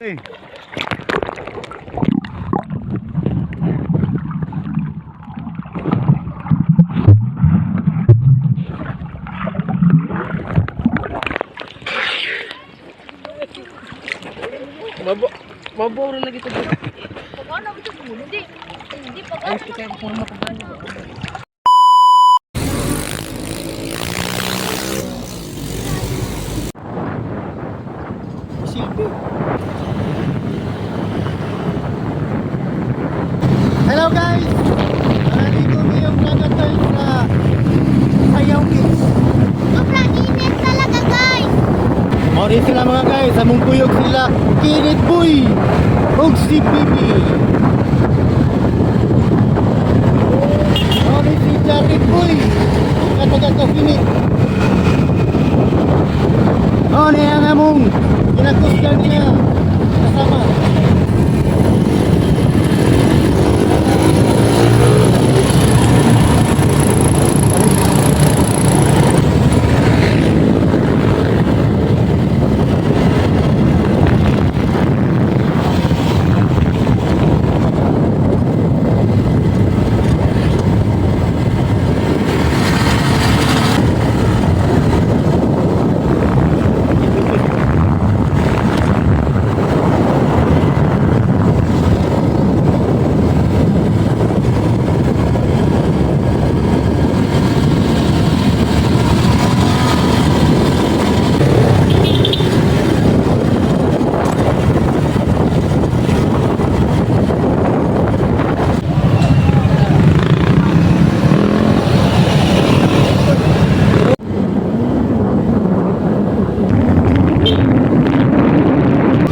Eh. Mabo maboro lagi to. Pag ano, ito hindi. Hindi, pag ano. Ay, kaya puro mapagano. Silbi. Hello guys! Nandito kami yung dagat guys sa Sayaw Beach. Sobrang init talaga, guys. Mori sila mga guys, among kuyog sila Kinit Boy ug si Bibi. Mori si Jared Boy, nga taga Kafinit. Mori ang among ginakusgan niya kasama.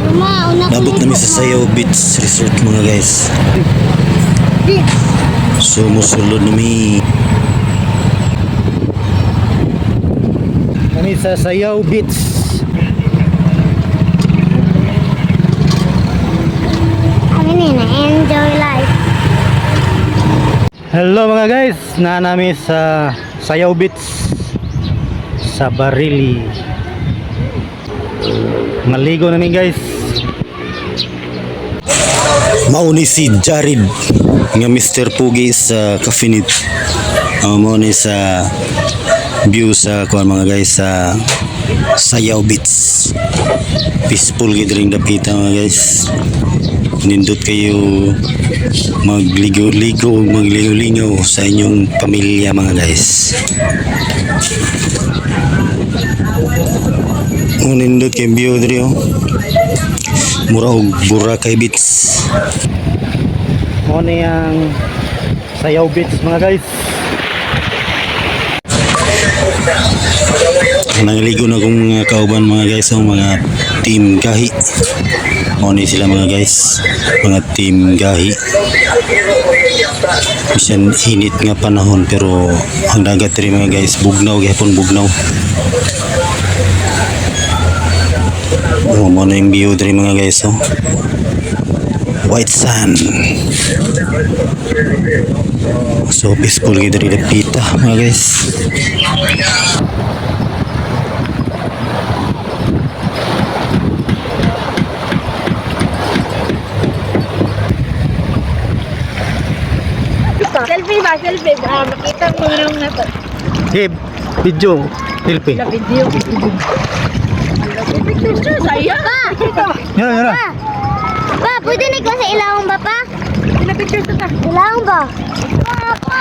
Uma, una Nabot nami sa Sayaw Beach Resort, mga guys. So musulod nami. Kami sa Sayaw Beach. Kami ni na enjoy life. Hello mga guys, na nami sa Sayaw Beach sa Barili. Maligo namin, guys. Mauni si Jared nga Mr. Pugi sa Cafinit. Mao ni sa view sa kuan, mga guys, sa Sayaw Beach. Peaceful gid ring dapita, mga guys. Nindot kayo magligo-ligo, magligo-lingaw sa inyong pamilya, mga guys. Oh, nindot kay view diri oh. Mura og Boracay Beach. Mo ni ang Sayaw Beach, mga guys. Nangaligo na akong mga kauban, mga guys, ang mga team gahi. Mao ni sila, mga guys, mga team gahi. Bisan init nga panahon pero ang dagat diri, mga guys, bugnaw gihapon, bugnaw. Oh, mao na yung view diri, mga guys, oh. White sand. So peaceful gyud diri dapita, mga guys. Selfie ba? Selfie ba? Makita mo nang nato. Hey, video, selfie. Video. Picture saya. Pa! Yara, yara. Pa! Pa, pwede na ikaw sa ilawang ba, pa? Pina-picture ta. Ilawang ba? Pa, pa!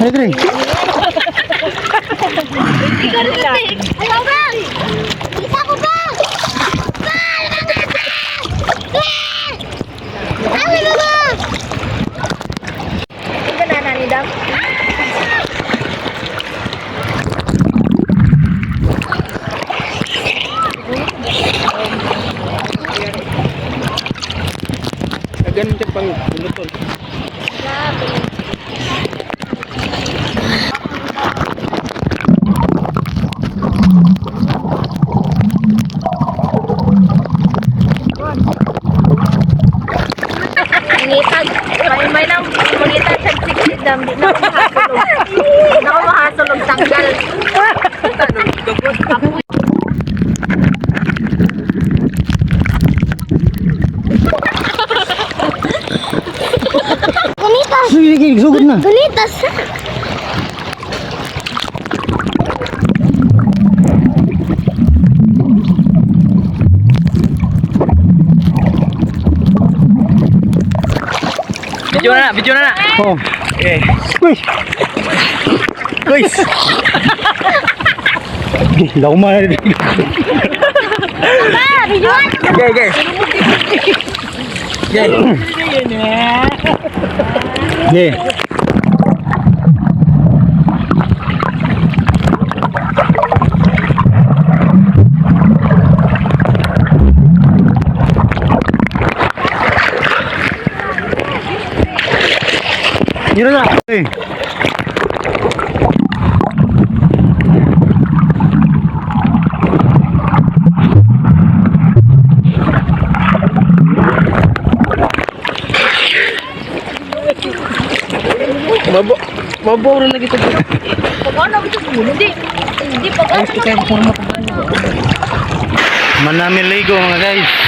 Ay, diri. Ayaw ba? Kita ko ba? Pa! Pa! Ano ba ba? Ganun siya pang puluton. Kaya nang mangita siya siksit dam di na ako mahasulog. Na ako mahasulog tanggal. Gunitas. Sige, sugod na. Gunitas. Video na na, video na na. Oh. Okay. Uy. Guys. Lauma na. Pa, videoan. Okay, okay. Okay. Okay. Yun na. Eh. Mabo maboro lagi to. Pag ano ito hindi. Hindi pag ano. Manami ligo mga guys.